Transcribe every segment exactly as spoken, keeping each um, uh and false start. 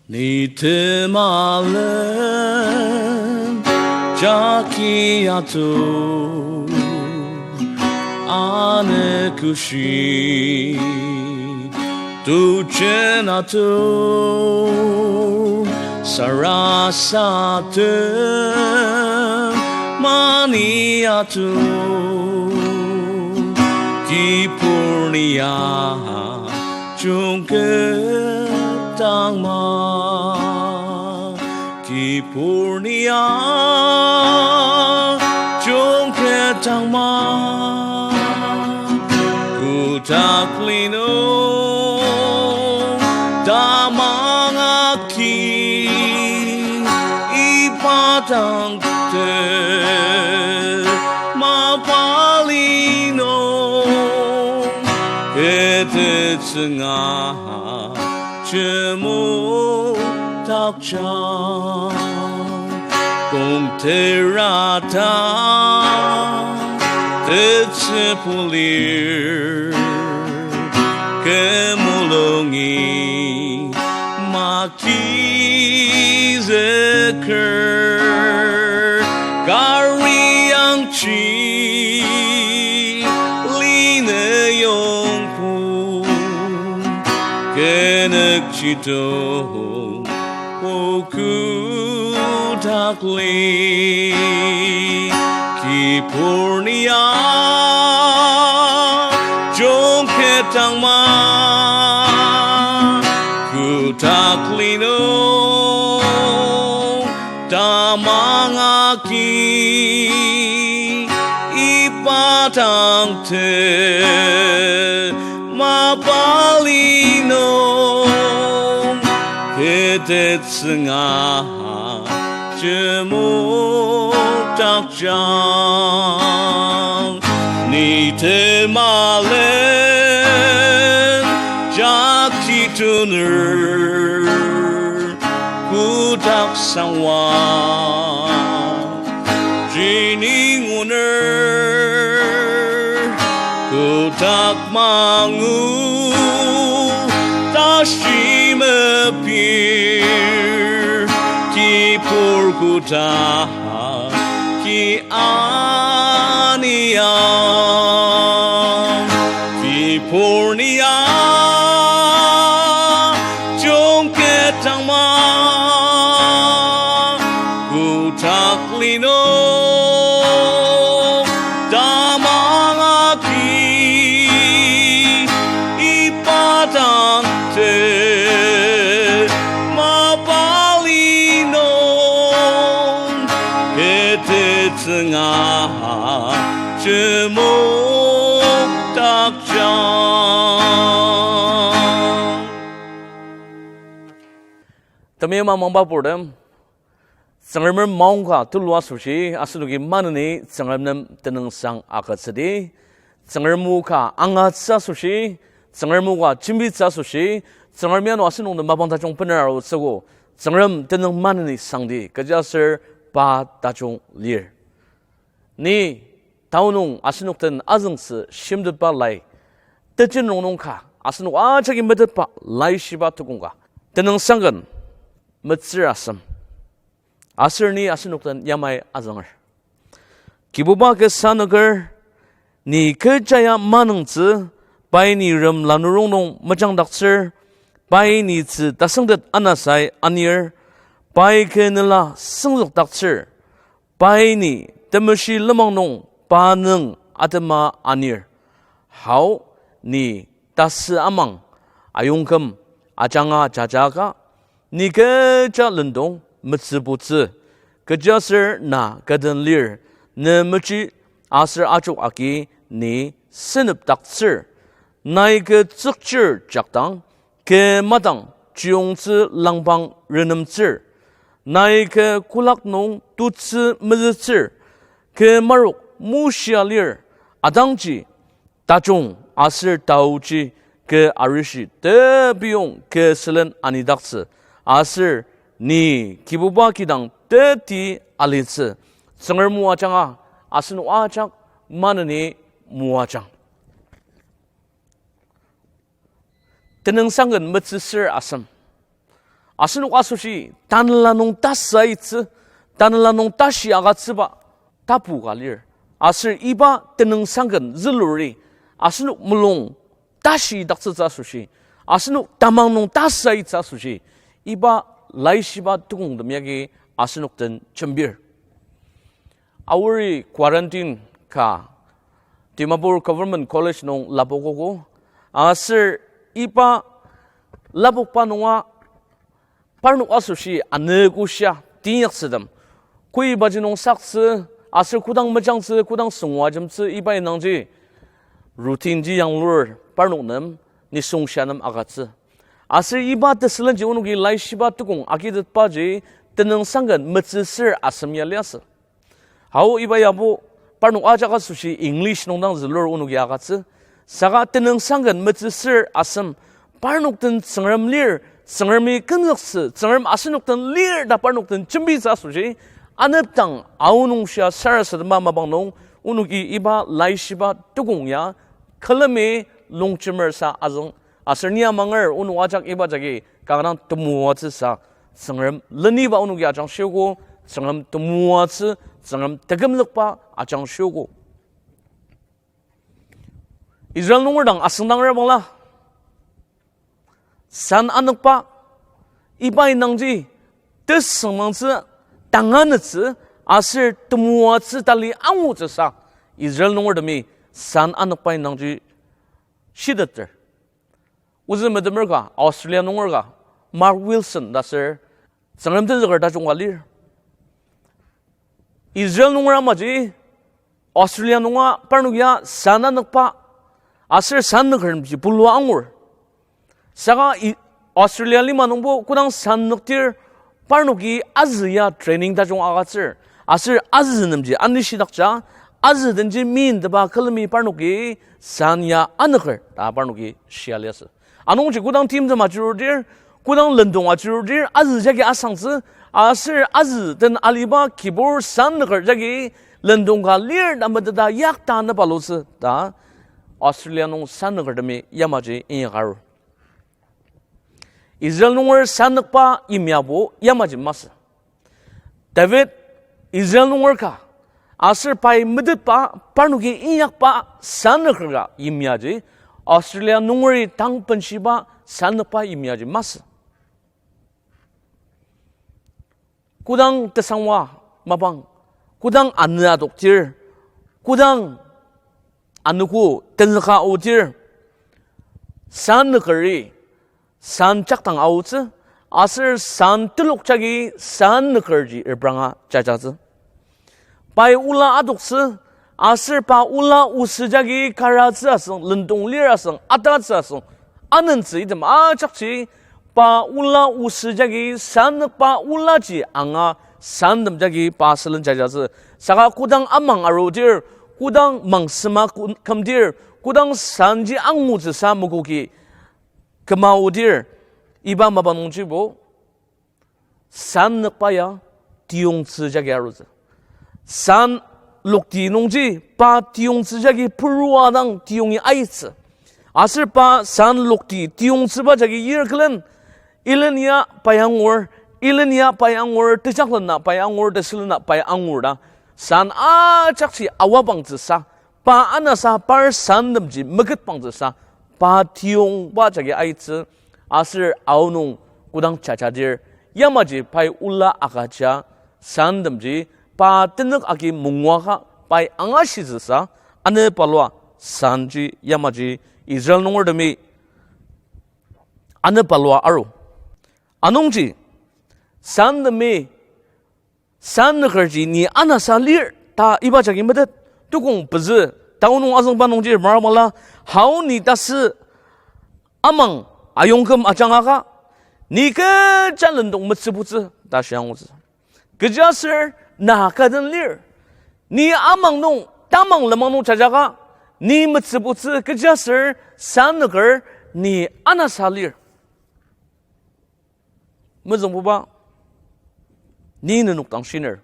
Ni temalen jagi ato, ane kushi tujen ato, sarasadem mani ato, kibur nia jungket tangma, kibur nia jungket tangma. Kotak li nung tamang agi, iba dang te mapa li nung, kete tsünga jemok takjang. Kong terata tetsü pulir, kü mulungi maki züker, kari yangji line yongpong, kü nükjidong o kotak li. Kibur nia jungket tangma, kotak li nung tamang agi, iba dang te mapa li nung, kete tsünga jemok takjang. Ni temalen jagi tuner, kotak sangwa jining oner, kotak mangu tashi mepir, kibur kotak ki aniang. Kibur nia jungket tangma, kotak li nung tamang agi, iba dang te mapa li nung, kete tsünga jemok takjang. Temeim amangba purtem, Tsüngremer maongka tulu asoshi, asenoki maneni Tsüngrem nem tenüngsang agütsüdi. Tsüngrem o ka angatsü asoshi, Tsüngrem o ka jembitsü asoshi, Tsüngremi ano asenok nem mapang tajung bener arutsüogo. Tsüngrem tenüng maneni sangdi, kechiaser pa tajung lir. Ni tao nung asenok den azüngtsü shimtetba lai, tejen rongnung ka asenok ajaki metetba laishiba tukong ka, tenüngsang ken metsür asem. Aser ni asenok den yamai azünger. Kibuba kasa nüker, ni kecha ya manüngtsü, pai ni rem lanurong nung mejangdaktsür, pai ni tzü tasüngtet anasai anir, pai kü nela süngzükdaktsür, pai ni temeshi lenmang nung pa nüng atema anir. Hao, ni tasü amang, ayongküm ajanga jajaka, ni kecha lendong metsübutsü, kechiaser na kü den lir, ne mechi aser ajok agi ni senepdaktsür. Nai kü tsükchir jakdang, kü madang chiyongtsü langpang renemtsür. Nai kü kolak nung tutsü mezütsür, kü marok mushia lir, adangji tajung aser taoji kü arishi tebiyong kü sülen anidaktsü, aser ni Kibuba kidang teti alitsü. Tsüngrem o ajanga asenok ajak maneni moajang. Tenüngsang ken metsüsür asem. Asenok asoshi tanela nung tasaitsü, tanela nung tashi agütsüba tapu ka lir. Aser iba tenüngsangken züluri asenok mulung tashidaktsütsü asoshi, asenok tamang nung tasaitsü asoshi, iba laishiba tukongtem yagi asenok den jembir. Aori quarantine ka Dimapur Government College nung lapokogo, aser iba lapokba nunga parnok asoshi anogo shia teinyaktsütem, koibaji nung saktsü, aser kodang mejangtsü, kodang süngujemtsü, iba indangji routine ji yanglur parnok nem nisung shia nem agütsü. Aser iba tesülenji onoki laishiba tukong agitetbaji tenüngsangken metsüsür asem ya liasü. Hao iba yabo parnok ajak asoshi English nung dang zülur onoki agütsü. Saka tenüngsangken metsüsür asem, parnok den Tsüngrem lir, Tsüngremi kümzüktsü, Tsüngrem asenok den lir ta parnok den jembitsü asoshi, anepdang aonung shia sarasadema mapang nung, onoki iba laishiba tukong ya külemi longjemer sa azüng, aser ni amanger onok ajak iba jagi kanga temoatsü sa, Tsüngrem leniba onoki ajangshiogo, Tsüngrem temoatsü, Tsüngrem tekümzükba ajangshiogo. Israel nunger dang asüngdangra bangla, san anükba, iba indangji tesüngmangtsü, tanganetsü, aser temoatsü tali angutsü sa, Israel nungertemi san anükba indangji shiteter. Ozü metemer ka, Australia nunger ka, Mark Wilson ta aser Tsüngrem tenzüker tajung ka lir. Israel nunger amaji Australia nunga parnok ya san anükba aser san nükerji pulua angur. Saka i-, Australia lima nungbo kodang san nükdir parnoki azü ya training tajung agütsür. Aser azü nemji anishidakja, azü denji meimtepa külemi parnoki san ya anüker ta parnoki shia liasü. Anungji kodang timtem achirudir, kodang lendong achirudir, azü jagi asangtsü, aser azü den aliba kibur san nüker jagi lendong ka lir ta meteta yakta nepalutsü ta Australia nung san nükertemi yamaji inyaka arur. Israel nunger san nükba yimyabo yamaji masü. David Israel nunger ka, aser pai metetba parnoki inyakba san nüker ka yimyaji, Australia nungeri tang benshiba san nükba yimyaji masü. Kodang tesangwa mapang, kodang anü adoktir, kodang anogo tenzüka aodir, san nükeri san jakdang aotsü, aser san telok jagi san nükerji repranga jajatsü. Pai ola adoktsü, aser pa ola osü jagi karatsü asüng, lendong lir asüng, atatsü asüng, anentsü item ajakji, pa ola osü jagi san nükba olaji anga santem jagi pa sülen jajatsü. Saka kodang amang arudir, kodang mangsema ku-, kümdir, kodang sanji angutsüsa mokoki küma aodir, iba mapa nungjibo san nükba ya tiyongtsü jagi arutsü. San lokti nungji pa tiyongtsü jagi purua dang tiyongi aitsü. Aser pa san lokti tiyongtsüba jagi yir külen, ilen ya pai angur, ilen ya pai angur, tejaklena pai angur, tesülena pai angur ta, san ajakji awa bangtsüsa, pa anasa par santemji meketbangtsüsa, pa tiyongba jagi aitsü, aser aonung kodang jajadir, yamaji pai ola agüja, santemji pa tenük agi mungua ka pai angashitsüsa, ane palua sanji yamaji Israel nungertemi ane palua aru. Anungji, santemi, san nükerji ni anasa lir ta iba jagi metet, tukong pezü, taonung azüngba nungji marabala, hao ni tasü amang ayongküm ajangaka, ni kecha lendong metsübutsü ta shiangutsü. Kechiaser na kaden lir. Ni amang nung, tamang lenmang nung jajaka, ni metsübutsü kechiaser san nüker ni anasa lir. Mezüngbuba, ni nenok dang shiner.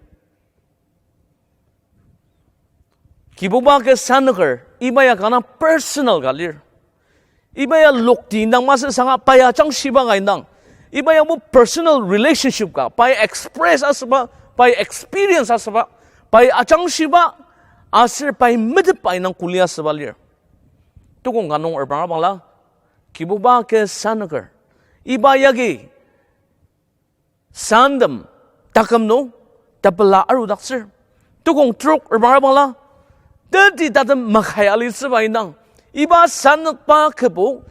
Kibuba ke san nüker, iba ya kanga personal ka lir. Iba ya lokti indang masü saka pa ya changshiba ka indang. Iba yabo personal relationship ka, pai express asüba, pai experience asüba, pai ajangshiba, aser pai metetba indang kuli asüba lir. Tukong ka nung repranga bangla, Kibuba kü sanüker. Iba yagi santem taküm nung tapela arudaktsür. Tukong trok repranga bangla, teti tatem makai alitsüba indang, iba sanükba kübok,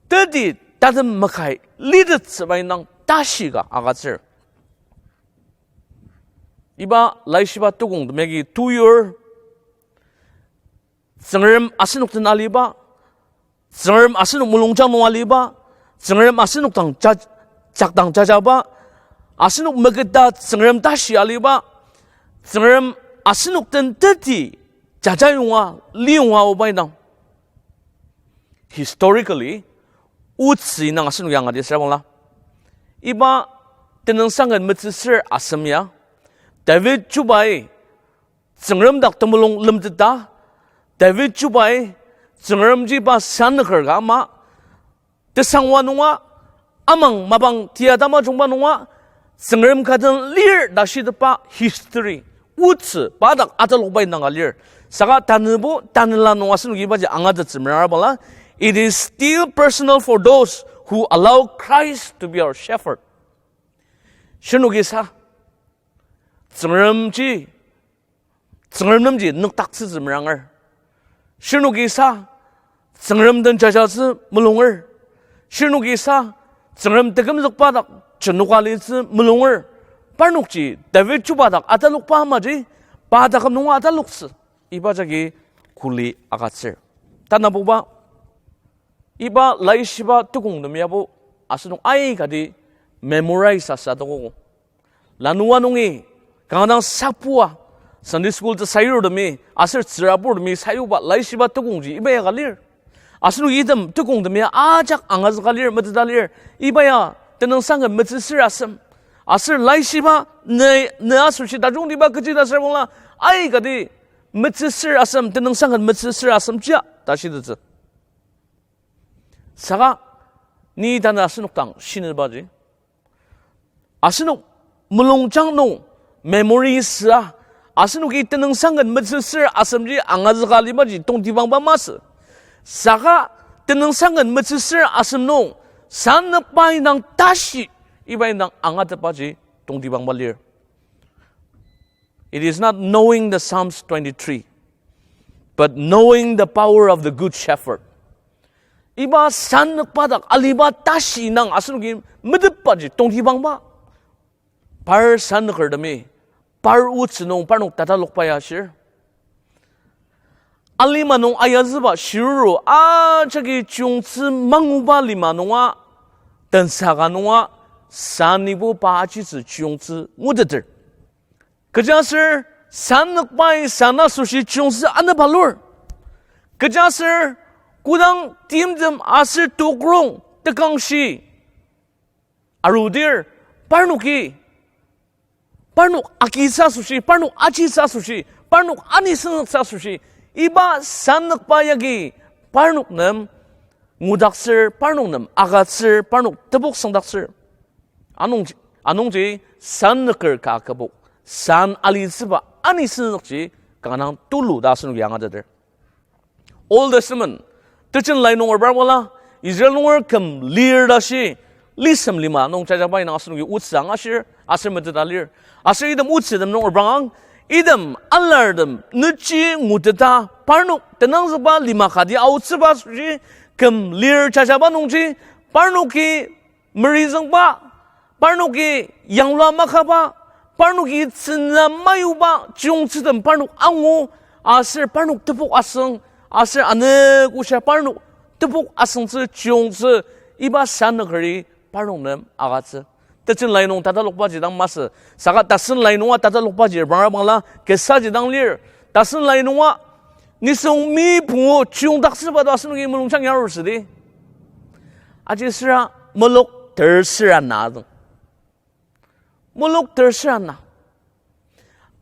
teti tatem makai litettsüba indang tashi ka agütsür. Iba laishiba tukongtem yagi tuyur, Tsüngrem asenok den aliba, Tsüngrem asenok mulungjang nung aliba, Tsüngrem asenok dang ja-, jakdang jajaba, asenok meketa Tsüngrem tashi aliba, Tsüngrem asenok den teti jajayonga, liyonga oba indang. Historically, otsü indang asenok yangadi süra bangla, iba tenüngsang ken metsüsür asem ya, David chubai Tsüngrem dak temulung lemteta, David chubai Tsüngremji pa sanüker ka ama, tesangwa nunga, amang mapang tia tamajungba nunga, Tsüngrem ka den lir ta shitepa history, otsü pa dak atalokba indang ka lir. Saka tanübo, tanela nung asenoki ibaji angatettsü meranga bangla, it is still personal for those who allow Christ to be our shepherd. Shirnokisa, Tsüngremji, Tsüngrem nemji nükdaktsütsü meranger. Shirnoki sa, Tsüngrem den jajatsü mulunger. Shirnoki sa, Tsüngrem tekümzükba dak jenoka litsü mulunger. Parnokji David chuba dak atalokba amaji, pa taküm nunga ataloktsü. Iba jagi kuli agütsür. Tanabuba, iba laishiba tukongtem yabo asenok aikati memorize asü adokogo. Lanua nungi, kanga dang sapua, Sunday school tesayurtemi, aser tsüraburtemi sayuba laishiba tukongji iba ya ka lir. Asenok item tukongtemi ajak angazüka lir, meteta lir, iba ya tenüngsang ken metsüsür asem. Aser laishiba ne, ne asoshi tajungtiba kechi ta sürbangla, aikati metsüsür asem, tenüngsang ken metsüsür asem jia ta shitettsü. Saka, ni tanü asenok dang shinübaji, asenok mulungjang nung memory süa, asenoki tenüngsang ken metsüsür asemji angazüka libaji tongtibangba masü. Saka, tenüngsang ken metsüsür asem nung, sanükba indang tashi, iba indang angatetbaji tongtibangba lir. It is not knowing the Psalms twenty-three, but knowing the power of the Good Shepherd. Iba sanükba dak aliba tashi indang asenoki metetbaji tongtibangba. Par sanükertemi, par otsü nung parnok tatalokba ya shir. Alima nung ayazüba shiruru ajaki chiyungtsü manguba lima nunga, tensaka nunga, sanibo pa ajitsü chiyungtsü nguteter. Kechiaser sanükbai sana asoshi chiyungtsü anepalur. Kechiaser kodang timtem aser tokrong tekangshi arudir, parnoki, parnok agitsü asoshi, parnok ajitsü asoshi, parnok anisüngzüktsü asoshi, iba sanükba yagi parnok nem ngudaktsür, parnok nem agütsür, parnok tepok süngdaktsür. Anungji, anungji sanüker ka kübok, san alitsüba anisüngzükji kanga dang tulu ta asenoki angateter. Old Testament, tejen lai nung arbarmala, Israel nunger küm lir ta shi, lisem lima nung jajaba indang asenoki otsü angashir, aser meteta lir. Aser item otsütem nung arbangang, item alartem nüji nguteta parnok tenangzükba lima kati aotsüba asoshi küm lir jajaba nungji, parnoki merizüngba, parnoki yanglua makaba, parnoki tsüngda mayuba chiyungtsütem parnok angu, aser parnok tepok asüng, aser anogo shia parnok tepok asüngtsü chiyungtsü iba sanükeri parnok nem agütsü. Tejen lai nung tatalokbaji dang masü, saka tasen lai nunga tatalokbaji bangra bangla kesaji dang lir. Tasen lai nunga nisung mi pungu chiyungdaktsüba to asenoki mulungjang yarur südi. Aji süra muluk ter süra na dang. Muluk ter süra na.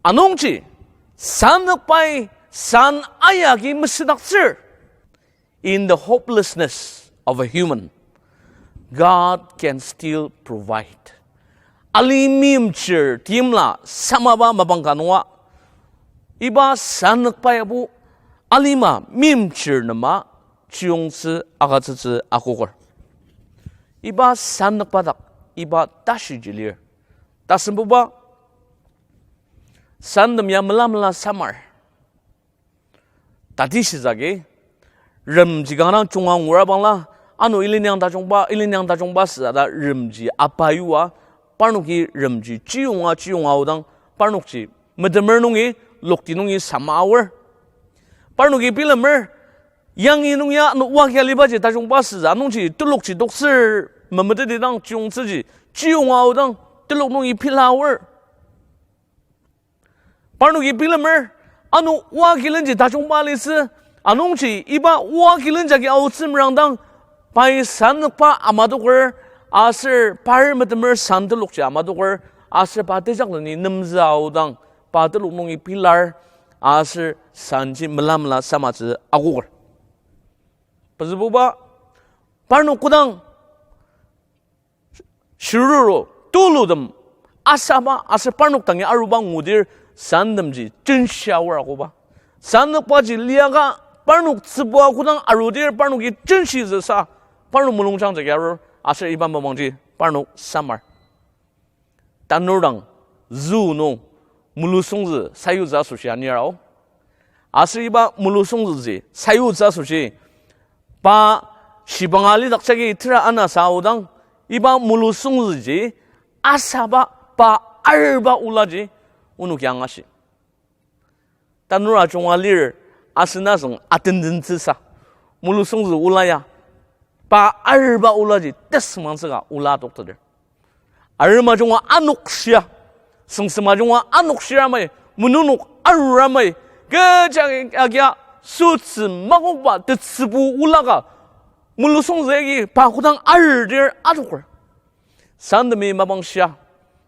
Anungji, sanükbai san ayagi mesüdaktsür. In the hopelessness of a human, God can still provide. Alima meimchir timla samaba mapang ka nunga, iba sannükba yabo alima meimchir nema chiyongtsü agütsütsü akoker. Iba sannükba dak iba tashiji lir. Tasembuba, santem ya mela mela samar. Tati shizagi, remji kanga junga ngura bangla, ano iliniang tajungba, iliniang tajungba süzata remji apa yua, parnoki remji chiyonga chiyonga aodang, parnokji metemer nungi, lokti nungi sama aor. Parnoki bilemer, yangi nung ya ano oa kia alibaji tajungba süza, anungji telokji toksür memetetidang chiyongtsüji, chiyonga aodang, telok nungi pila aor. Parnoki bilemer, ano oa kilenji tajungba litsü, anungji iba oa kilen jagi aotsü merangdang, pai sannükba amadoker, aser par metemer san telokji amadoker, aser pa tejakleni nemzü aodang, pa telok nungi pilar, aser sanji mela mela samatsü akoker. Pezübuba, parnok kodang shiruru tulutem asaba aser parnok dangi aruba ngudir santemji jenshi aor akoba. Sannükbaji liaka parnok tsübua kodang arudir parnoki jenshi züsa parnok mulungjang jagi arur aser iba mapangji parnok samar. Tanur dang zoo nung mulusungzü sayutsü asoshi anir ao. Aser iba mulusungzüji sayutsü asoshi pa shibanga lidakjagi tera anasa aodang, iba mulusungzüji asaba pa arba olaji onoki angashi. Tanur ajunga lir asen asüng atendentsüsa, mulusungzü ola ya, pa arba olaji tesüngmangtsüka ola tokteter. Arem ajunga anokshia, süngsem ajunga anokshia mai, menunok arura mai, kecha agia sütsü makokba tetsübu olaka, mulusungzü agi pa kodang ardir adoker. Santemi mapang shia,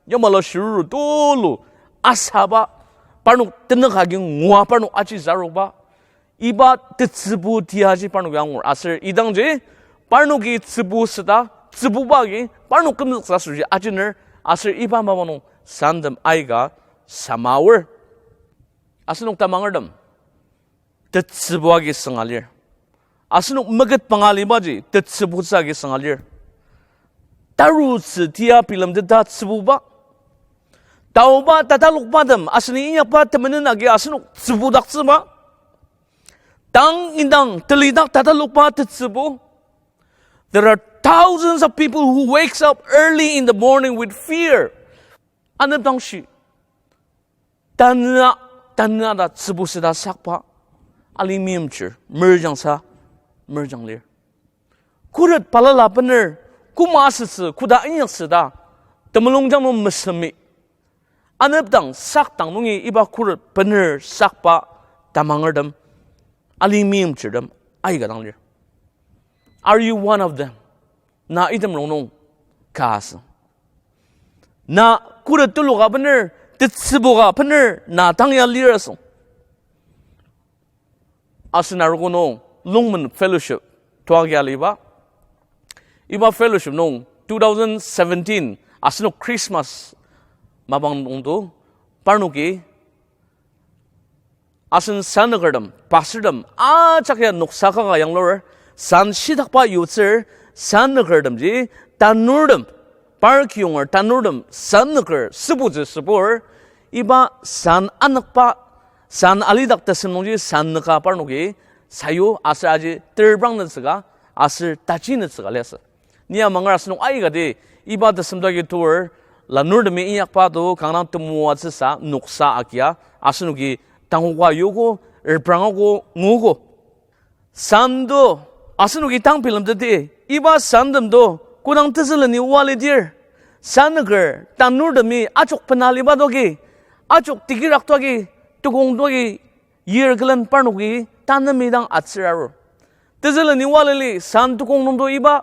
yamala shiruru tulu asaba, parnok tenük agi ngua parnok aji zaroba, iba tetsübu tiaji parnoki angur. Aser idangji parnoki tsübu süta, tsübuba agi parnok kümzüktsü asoshi ajiner, aser iba mapang nung santem aika samaor. Asenok tamangertem tetsübu agi sünga lir. Asenok meket panga alibaji tetsübutsü agi sünga lir. Tarutsü tia bilemteta tsübuba, taoba tatalokbatem aseni inyakba temenen agi asenok tsübudaktsüba, tang indang telidak tatalokba tetsübu. There are thousands of people who wakes up early in the morning with fear. Anepdangshi tanü, tanü ta tsübu süta sakba alima meimchir merjangsa merjang lir. Khuret balala bener, koma asütsü koda inyaksü ta temulungjang nung mesemi, anepdang sakdang nungi iba khuret bener sakba tamangertem, alima meimchirtem aika dang lir. Are you one of them? Na item rongnung ka asü? Na khuret teloka bener, tetsübuka bener na tang ya lir asü? Asen arogo nung Lungmen Fellowship toagi aliba, iba fellowship nung two thousand seventeen asenok Christmas mapang nungdo parnoki asen sannükertem, pastortem ajak ya noksa kaka yanglur, san shitakba yutsür, sannükertemji tanurtem, par kiyonger tanurtem sannüker sübutsü sübur, iba san anükba, san alidak tesem nungji sannüka parnoki sayu aser aji terprang nütsüka aser taji nütsüka liasü. Ni amanger asenok aikati iba tesemdaki tour, lanurtemi inyakba to kanga temoatsüsa noksa agia asenoki tangoka yogo, erprangogo, nguogo. San to asenoki tang bilemteti, iba santemto kodang tezüleni oa lidir, sannüker tanurtemi ajok bena liba toki, ajok tikirak toki, tukong toki, yir külen parnoki tanemi dang atsür arur. Tezüleni oa lili san tukong nungto iba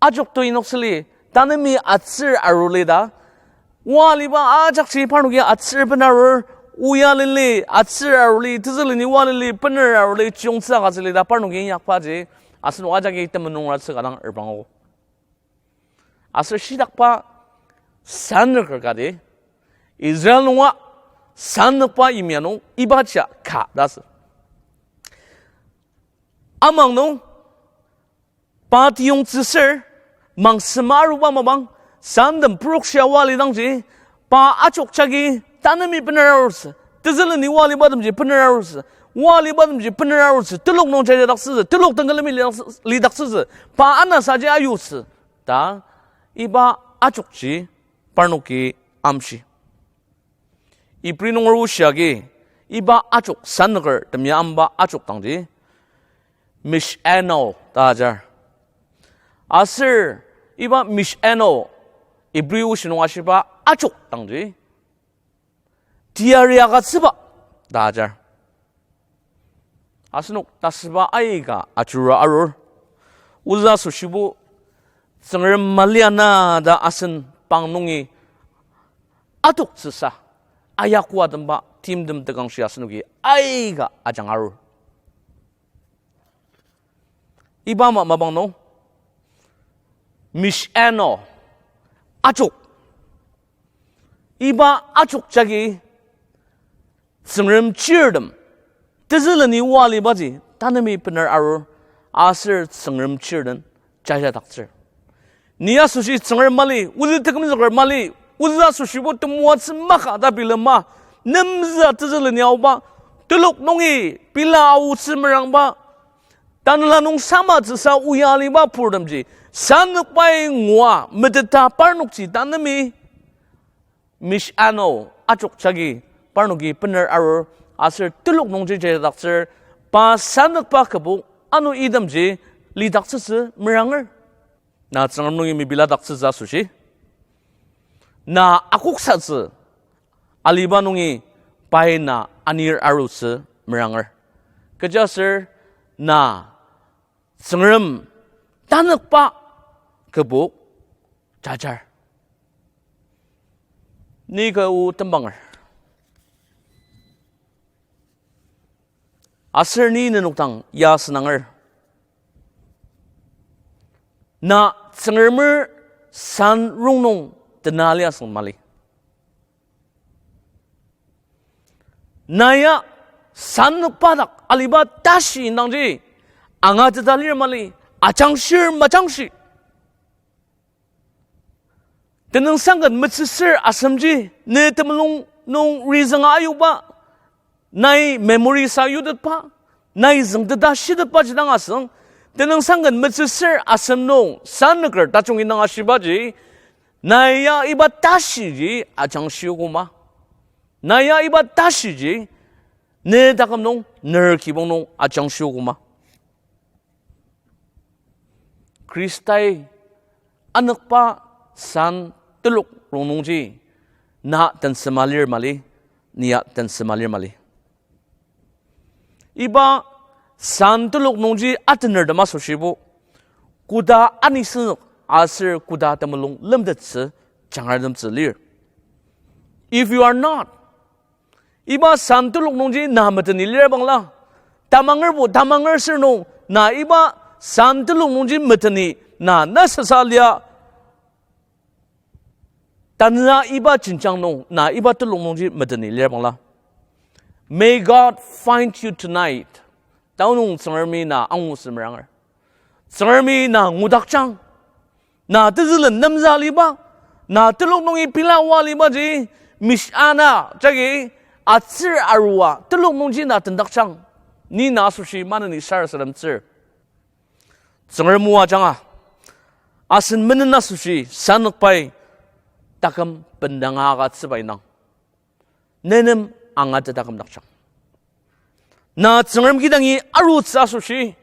ajok to inok süli tanemi atsür arur li ta, oa liba ajakji parnoki atsür benarur, oa lili atsür arur li, tezüleni oa lili bener arur li chiyongtsü agütsüli ta parnoki inyakbaji asenok ajaki temenen nungratsü ka dang erprango. Aser shidakba sannüker kati, Israel nunga sannükba yimya nung ibaji ka ta asü. Amang nung pa tiyongtsüsür, mangsema aruba mapang, santem purokshia oa lidangji, pa ajok jagi tanemi bener arutsü, tezüleni oa libatemji bener arutsü, oa libatemji bener arutsü, telok nung jajadaktsütsü, telok tengkülemi lidaktsü-, lidaktsütsü, pa anasaji ayutsü, ta iba ajokji parnoki amshi. Ibri nunger oshi agi, iba ajok sannüker temya amba ajok dangji, mish'eno ta ajar. Aser iba mish'eno, Ibri oshi nung ashiba ajok dangji, teyari agütsüba ta ajar. Asenok tasüba aika ajurua arur. Ozü asoshibo Tsüngrem mali ana ta asen pang nungi atoktsüsa, ayakua temba timtem tekangshi asenoki aika ajanga arur. Iba ama mapang nung, mish'eno, ajok. Iba ajok jagi Tsüngrem chirtem tezüleni oa libaji tanemi bener arur, aser Tsüngrem chirtem jajadaktsür. Ni asoshi Tsüngrem mali, ozü tekümzüker mali, ozü asoshibo temoatsü maka ta bilema, nemzü tezüleni aoba, telok nungi pela aotsü merangba, tanela nung samatsüsa oa liba purtemji, sannükbai ngua meteta parnokji tanemi mish'eno, ajok jagi parnoki bener arur, aser telok nungji jajadaktsür, pa sannükba kübok ano itemji lidaktsütsü meranger. Na Tsüngrem nungi mebiladaktsütsü asoshi, na akoksatsü aliba nungi pai na anir arutsü meranger. Kechiaser na Tsüngrem tanükba kübok jajar. Ni kü o tembanger. Aser ni nenok dang ya senanger. Na Tsüngremer san rongnung tena liasü mali. Na ya sannükba dak aliba tashi indangji angateta lir mali, ajangshir majangshi. Tenüngsang ken metsüsür asemji ne temulung nung reason ayuba, nai memory sayutetba, nai züngteta shitetbaji dang asüng, tenüngsang ken metsüsür asem nung sannüker tajung indang ashibaji, na ya iba tashiji ajangshiogo ma. Na ya iba tashiji ne taküm nung, ner kibong nung ajangshiogo ma. Khristai anükba san telok rongnungji na tensema lir mali, ni ya tensema lir mali. Iba san telok nungji atenertem asoshibo, koda anisüngzük aser koda temulung lemtettsü jangratemtsü lir. If you are not, iba san telok nungji na meteni lir bangla, tamangerbo tamanger sür nung na iba san telok nungji meteni na nasasa lia, tanüa iba jenjang nung na iba telok nungji meteni lir bangla, may God find you tonight. Tanü nung Tsüngremi na angutsü meranger. Tsüngremi na ngudakjang. Na tezülen nemza liba, na telok nungi pela oa libaji, mish'eno jagi atsür arua telok nungji na tendakjang. Ni na asoshi maneni sarasademtsür. Tsüngrem o ajanga, asen menen asoshi sannükbai taküm bendanga agütsüba indang, ne nem angateta kümdakjang. Na Tsüngrem kidangi arutsü asoshi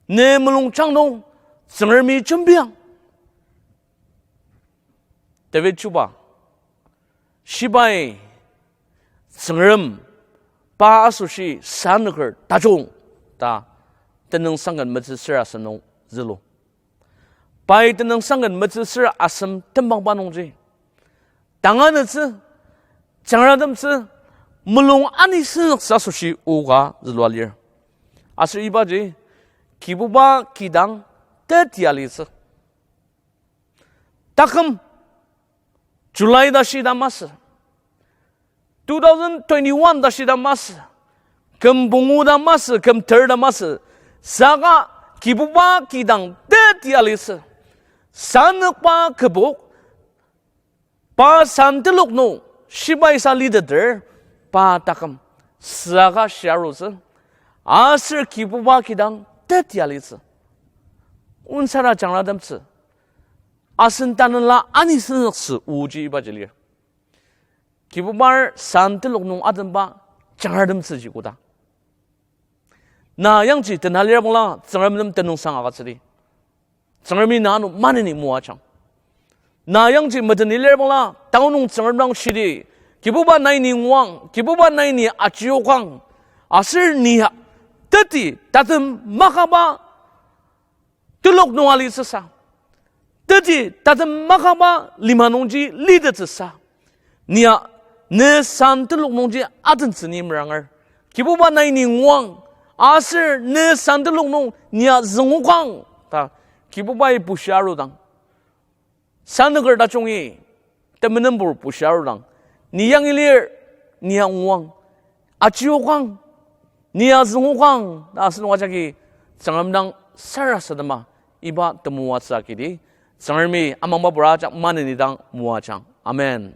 ne mulungjang nung Tsüngremi jembiang. David chuba, shibai Tsüngrem pa asoshi sannüker tajung ta tenüngsang ken metsüsür asem nung zülu. Pai tenüngsang ken metsüsür asem tembangba nungji tanganütsü, jangratemtsü, mulung anisüngzüktsü asoshi oka zülua lir. Aser ibaji Kibuba kidang tetia litsü. Taküm July ta shita masü, two thousand twenty-one ta shita masü, küm pungu ta masü, küm ter ta masü, saka Kibuba kidang teti alitsü. Sanokba kübok, pa san telok nung shibai sa liteter, pa taküm süaka shiarutsü. Aser Kibuba kidang teti alitsü. Onsara jangratemtsü. Asen tanela anisüngzüktsü oji ibaji lir. Kibubar san telok nung atenba jangratemtsüji koda. Na yangji tena lir bangla Tsüngrem nem tenüngsang agütsüdi. Tsüngremi na ano maneni moajang. Na yangji meteni lir bangla, tanü nung Tsüngrem dang shidi, Kibuba nai ni nguang, Kibuba nai ni ajiyokang, aser ni ya teti tatem makaba telok nung alitsüsa, teti tatem makaba lima nungji litettsüsa, ni ya ne san telok nungji atentsü ni meranger. Kibuba nai ni nguang, aser ne san telok nung ni ya züngokang ta Kibubai bushia arudang, sanaker tajungi temenenpur bushia arudang, ni yangi lir, ni ya nguang, ajiyokang, ni ya züngokang ta asenok ajaki Tsüngrem dang sarasadema iba temoatsü agidi, Tsüngremi amangba pura ajak maneni dang moajang. Amen.